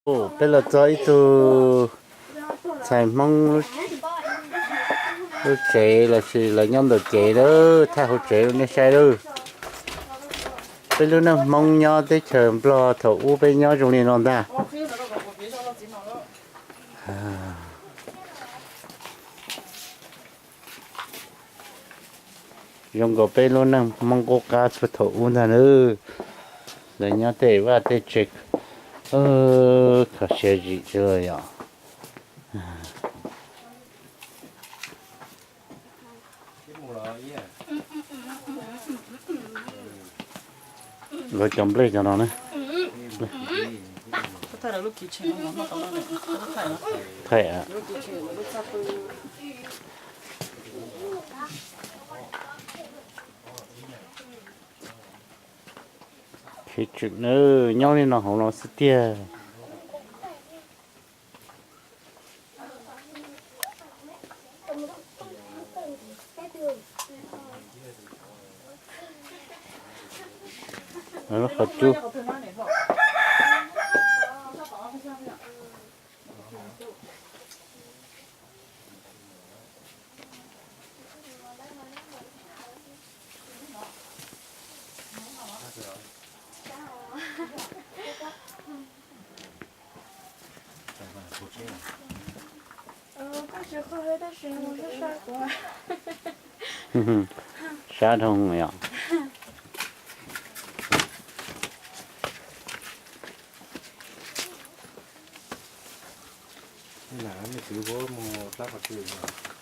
Peb los txog ib tug ntxhais Hmoob lub tsev lossis lawv nyob ntawm kev lawm, thaj hauv tsev rau nej saib lawm. Peb lub neej Hmoob nyob teb chaws Nplog thaum ub peb nyob zoo li no ntag. Zoo nkaus peb lub neej Hmoob qub qab txhua thaum ub ntag nawb. Lawv nyob tej vaj tej tsev kho siab zim tsis los yom. Lawv cov nplej cov no na. Thaij. Khiv tseem nyob li no hauv no xwb tiag. Qhov cub. Sab dhau yom. Lam me kwv mus tab qhov twg?